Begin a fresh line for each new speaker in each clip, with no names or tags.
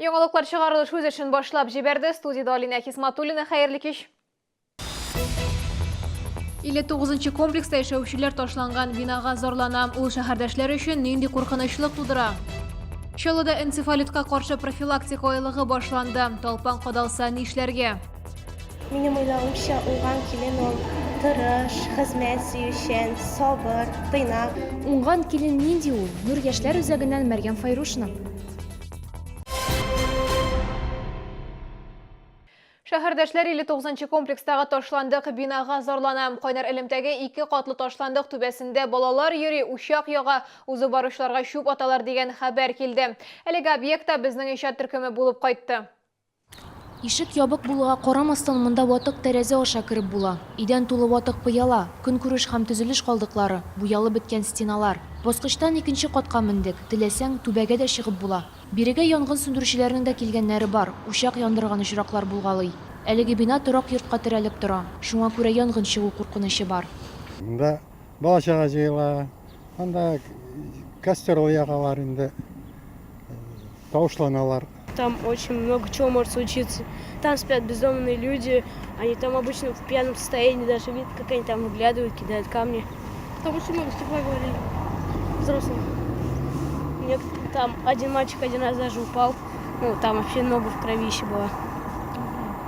Яңалыклар чыгарылыш үз эшен башлап җибәрде. Студиядә Алинә Хисматуллина. Хәерле кич. 59 нчы комплекста яшәүчеләр ташланган бинага зарлана. Ул шәһәрдәшләр өчен нинди куркынычлык тудыра? Чаллыда энцефалитка каршы профилактика айлыгы башланды. Талпан кадалса нишләргә?
Минем уйлавымча, уңган килен ул тырыш, хезмәт сөючән, сабыр, тыйнак.
Уңган килен нинди ул? Нур яшьләр үзәгеннән Мәрьям Файрушина.
Шәһәрдәшләр 59 нчы комплекстагы ташландык бинага зарлана. Кайнар элемтәге ике катлы ташландык түбәсендә балалар йөри, учак яга, узып баручыларга чүп аталар дигән хәбәр килде. Әлеге объектта безнең иҗат төркеме булып кайтты.
Ишек ябык булуга карамастан, монда ватык тәрәзә аша кереп була. Идән тулы ватык пыяла, көнкүреш һәм төзелеш калдыклары, буялып беткән стеналар. Баскычтан икенче катка мендек, теләсәң, түбәгә дә чыгып була. Бирегә янгын сүндерүчеләрнең дә килгәннәре бар, учак яндырган очраклар булгалый. Әлеге бина торак йортка терәлеп тора, шуңа күрә янгын чыгу куркынычы бар.
Монда бала-чага җыела, анда костер ягалар инде, тавышланалар.
Там очень много чего может случиться. Там спят бездомные люди, они там обычно в пьяном состоянии, даже видно, как они там выглядывают, кидают камни. Там очень много стекла говорили, взрослых. Мне там один мальчик один раз даже упал, ну, там вообще ногу в кровище была.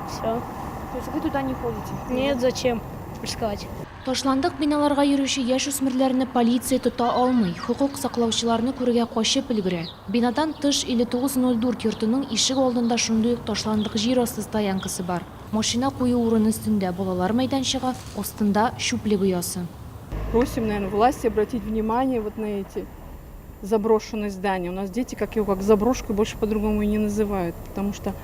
Все.
То есть вы туда не ходите?
Нет, зачем рисковать?
Ташландык биналарга йөрүче яшүсмерләрне полиция тота алмый, хокук саклаучыларны күрүгә качып өлгерә. Бинадан тыш 5904 йортының ишек алдында шундый ук ташландык җир асты стоянкасы бар. Машина кую урыны өстендә балалар мәйданчыгы, астында, чүплек оясы.
Просим, наверное, власти обратить внимание вот на эти заброшенные здания. У нас дети как его как заброшку больше по-другому и не называют, потому что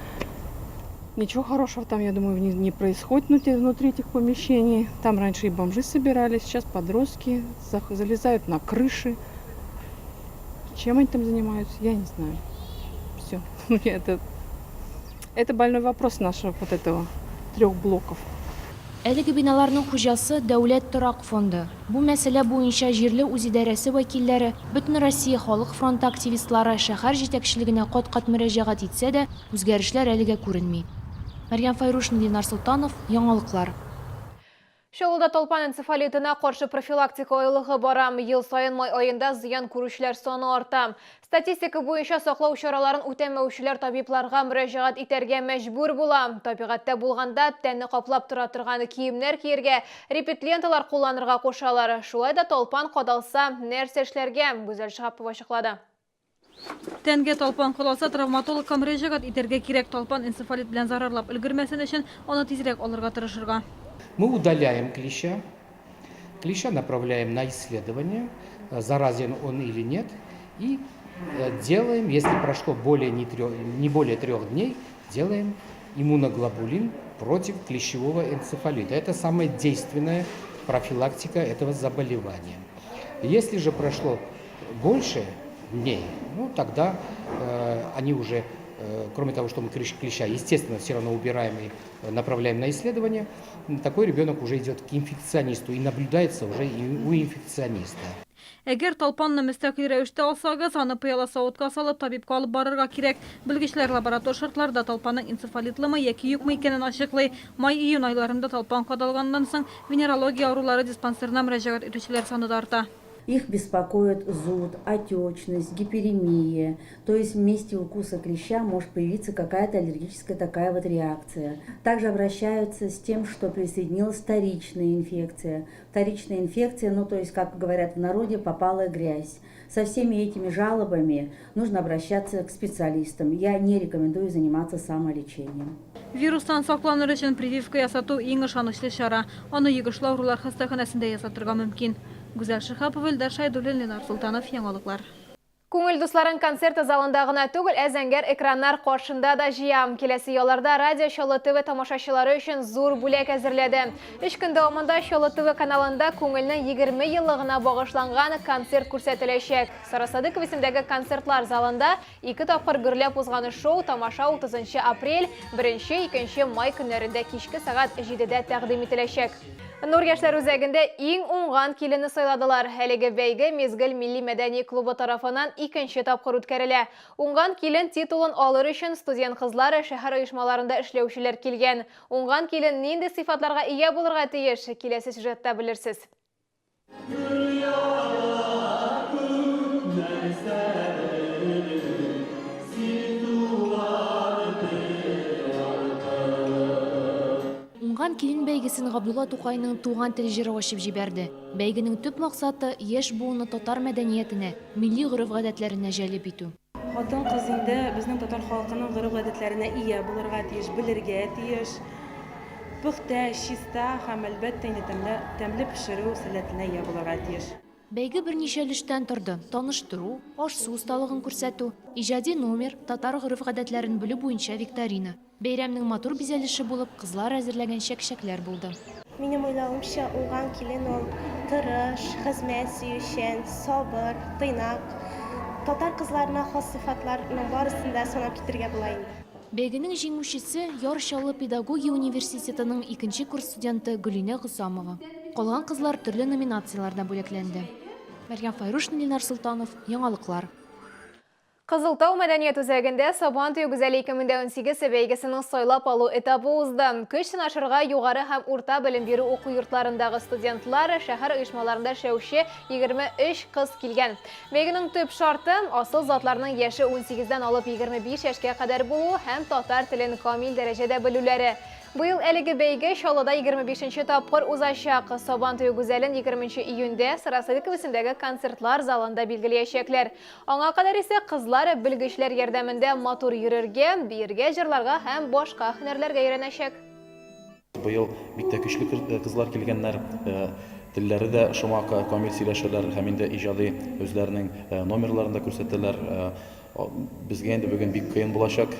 ничего хорошего там, я думаю, не, не происходит внутри, внутри этих помещений. Там раньше и бомжи собирались, сейчас подростки залезают на крыши. Чем они там занимаются, я не знаю. Все. Это, это больной вопрос нашего вот этого трех блоков.
Әлеге биналарның хуҗасы, Дәүләт торак фонды. Бу мәсьәлә буенча җирле үзидарәсе вәкилләре, Бөтенроссия халык фронты активистлары шәһәр җитәкчелегенә кат-кат мөрәҗәгать итсә дә, үзгәрешләр әлегә күренми. Мәрьям Фәйрушина, Ленар Солтанов, Яңалыклар.
Чаллыда талпан энцефалитына каршы профилактика айлыгы бара. Ел саен май аенда зыян күрүчеләр саны арта. Статистика буенча саклау чараларын үтәмәүчеләр табибларга мөрәҗәгать итәргә мәҗбүр була. Табигатьтә булганда тәнне каплап тора торган киемнәр киергә, репет-ленталар кулланырга кушалар. Шулай да талпан кадалса, нәрсә эшләргә? Гүзәл Шиһапова ачыклады.
Тәнгә талпан кадалса, травматологка мөрәҗәгать итәргә кирәк. Талпан энцефалит белән зарарлап өлгермәсен өчен, аны тизрәк алырга тырышырга.
Мы удаляем клеща, клеща направляем на исследование, заразен он или нет, и делаем, если прошло более не, трех, не более трех дней, делаем иммуноглобулин против клещевого энцефалита. Это самая действенная профилактика этого заболевания. Если же прошло больше дней, ну тогда э, они уже, э, кроме того, что мы клеща, естественно, все равно убираем и направляем на исследование, такой ребенок уже идет к инфекционисту и наблюдается уже и у инфекциониста.
Әгәр талпанны мөстәкыйль рәвештә алсагыз, аны пыяла савытка салып, табибка алып барырга кирәк. Белгечләр лаборатор шартларда талпанның энцефалитлымы яки юкмы икәнен ачыклый. Май-июнь айларында талпан кадалганнан соң, венерология авырулары диспансерына мөрәҗәгать итүчеләр саны да арта.
Их беспокоит зуд, отечность, гиперемия. То есть в месте укуса клеща может появиться какая-то аллергическая такая вот реакция. Также обращаются с тем, что присоединилась вторичная инфекция. Вторичная инфекция, ну то есть, как говорят в народе, попала грязь. Со всеми этими жалобами нужно обращаться к специалистам. Я не рекомендую заниматься самолечением.
Вирустан сакланыр өчен прививка ясату иң ышанычлы чара. Аны йогышлы авырулар хастаханәсендә ясатырга мөмкин. Гүзәл Шиһапова, Илдар Шәйдуллин, Ленар Солтанов, Яңалыклар.
Күңел дусларын концерт залында гына түгел, ә зәңгәр экраннар каршында да җыя. Киләсе ялларда Радио Чаллы ТВ тамашачылары өчен зур бүләк әзерләде. Өч көн дәвамында Чаллы ТВ каналында Күңелнең 20 еллыгына багышланган концерт күрсәтеләчәк. Сара Садыкова исемдәге концертлар залында ике тапкыр гөрләп узган шоу тамаша 30 апрель, 1-2 май көннәрендә кичке сәгать 7дә тәкъдим ителәчәк. Нур яшьләр үзәгендә иң уңган киленне сайладылар. Әлеге бәйге Мизгел милли мәдәни клубы тарафыннан икенче тапкыр үткәрелә. Уңган килен титулын алыр өчен студент кызлар, шәһәр оешмаларында эшләүчеләр килгән. Уңган килен нинди сыйфатларга ия булырга тиеш? Киләсе сюжетта белерсез.
Уңган килен бәйгесен Габдулла Тукайның Туган тел җыры ачып җибәрде. Бәйгенең төп максаты, яшь буынны татар мәдәниятенә, милли гореф-гадәтләренә җәлеп итү.
Хатын-кыз инде безнең татар халкының гореф-гадәтләренә ия булырга тиеш, белергә тиеш. Пөхтә, чиста һәм, әлбәттә инде, тәмле, тәмле пешерү сәләтенә ия булырга тиеш.
Бәйге берничә өлештән торды, таныштыру, аш-су осталыгын күрсәтү, иҗади номер, татар гореф-гадәтләрен белү буенча викторина. Бәйрәмнең матур бизәлеше булып кызлар әзерләгән чәкчәкләр булды.
Минем уйлавымча, уңган килен ул тырыш, хезмәт сөючән, сабыр, тыйнак. Татар кызларына хас сыйфатларның барысын да санап китергә була инде.
Бәйгенең җиңүчесе, Яр Чаллы педагогия университетының икенче курс студенты Гөлинә Госамова. Калган кызлар төрле номинацияләрдә бүләкләнде. Мәрьям Файрушина, Ленар Солтанов, Яңалыклар.
Кызыл Тау мәдәният үзәгендә Сабан туе гүзәле 2018 бәйгесенең сайлап алу этабы узды. Көч сынашырга югары һәм урта белем бирү уку йортларындагы студентлар, шәһәр оешмаларында эшләүче 23 кыз килгән. Бәйгенең төп шарты, асыл затларның яше 18-дән алып 25 яшькә кадәр булуы һәм татар телен камил дәрәҗәдә белүләре. Быел әлеге бәйге Чаллыда 25 нче тапкыр узачак. Сабан туе гүзәлен 20 нче июньдә Сарасыдыков исемдәге концертлар залында билгелиячәкләр. Аңа кадәр исә кызлар белгечләр ярдәмендә матур йөрергә, биергә, җырларга һәм башка һөнәрләргә өйрәнәчәк.
Быел бик тә көчле кызлар килгәннәр. Телләре дә шома, камил сөйләшәләр һәм инде иҗади үзләренең номерларын да күрсәтәләр. Безгә инде бүген бик кыен булачак,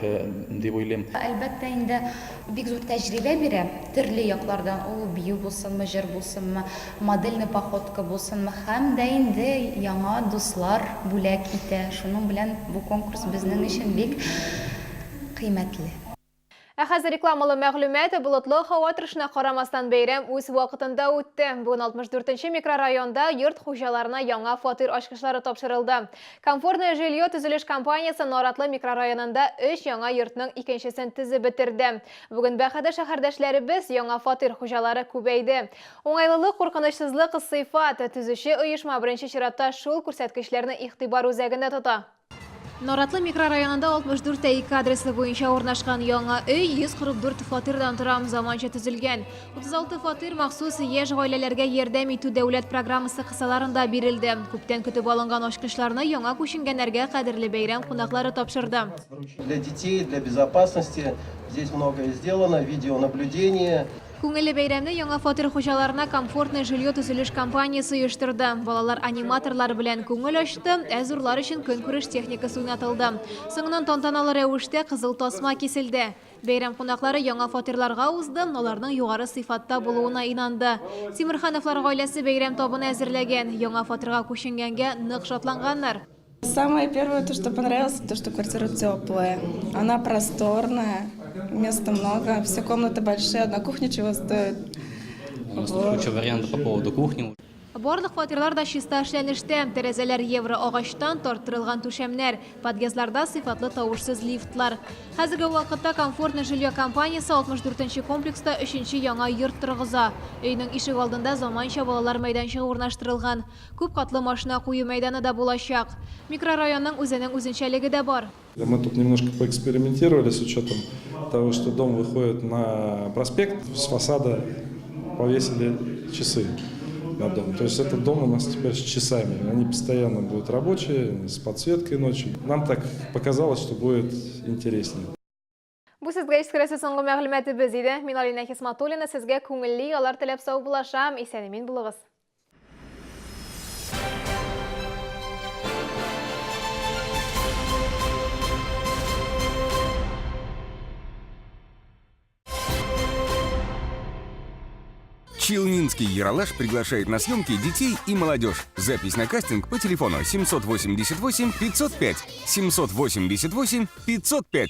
дип уйлыйм.
Әлбәттә инде, бик зур тәҗрибә бирә, төрле яклардан, ул бию булсынмы, җыр булсынмы, модельный походка булсынмы, һәм дә инде яңа дуслар бүләк итә. Шуның белән бу конкурс безнең өчен бик кыйммәтле.
Ә хәзер рекламалы мәгълүмат. Болытлы һава торышына карамастан, бәйрәм үз вакытында үтте. Бүген 64 нче микрорайонда йорт хуҗаларына яңа фатир ачкычлары тапшырылды. Комфортное жилье төзелеш компаниясе Наратлы микрорайонында өч яңа йортның икенчесен төзеп бетерде. Бүген бәхетле шәһәрдәшләребез, яңа фатир хуҗалары күбәйде. Уңайлылык, куркынычсызлык, сыйфат. Төзүче оешма беренче чиратта шул күрсәткечләрне игътибар үзәгендә тота. Наратлы микрорайонында 64 тә 2 адресы буенча урнашкан яңа өй 144 фатирдан тора, заманча төзелгән. 36 фатир махсус яшь гаиләләргә ярдәм итү дәүләт программасы кысаларында бирелде. Күптән көтеп алынган ачкычларны яңа күченгәннәргә кадерле бәйрәм кунаклары тапшырды.
Для детей, для безопасности здесь многое сделано, видеонаблюдение.
Күңелле бәйрәмне яңа фатир хуҗаларына Комфортное жилье төзелеш компаниясе оештырды. Балалар аниматорлар белән күңел ачты, ә зурлар өчен көнкүреш техникасы уйнатылды. Соңыннан тантаналы рәвештә кызыл тасма киселде. Бәйрәм кунаклары яңа фатирларга узды, аларның югары сыйфатта булуына инанды. Тимерхановлар гаиләсе бәйрәм табыны әзерләгән. Яңа фатирга күченгәнгә нык шатланганнар.
Самое первое, то, что понравилось, то, что квартира теплая. Она просторная, места много, все комнаты большие, одна кухня чего стоит.
У нас тут куча вариантов по поводу кухни.
Барлык фатирлар да чиста эшләнештә. Тәрәзәләр евро агачтан, тарттырылган түшәмнәр. Подъездларда сыйфатлы тавышсыз лифтлар. Хәзерге вакытта Комфортное жилье компаниясе 64 нче комплекста өченче яңа йорт торгыза. Өйнең ишек алдында заманча балалар мәйданчыгы урнаштырылган. Күп катлы машина кую мәйданы да булачак. Микрорайонның үзенең үзенчәлеге дә бар.
Мы тут немножко поэкспериментировали с учетом того, что дом выходит на проспект, с фасада повесили часы на дом. То есть этот дом у нас теперь с часами. Они постоянно будут рабочие, с подсветкой ночью. Нам так показалось, что будет интереснее.
Бу сезгә искәрәсе соңгы мәгълүматыбыз иде. Мин Алина Хисматуллина сезгә күңелле яллар теләп саубуллашам. Исән-имин булыгыз.
Челнинский Ералаш приглашает на съемки детей и молодежь. Запись на кастинг по телефону 788 505 788 505.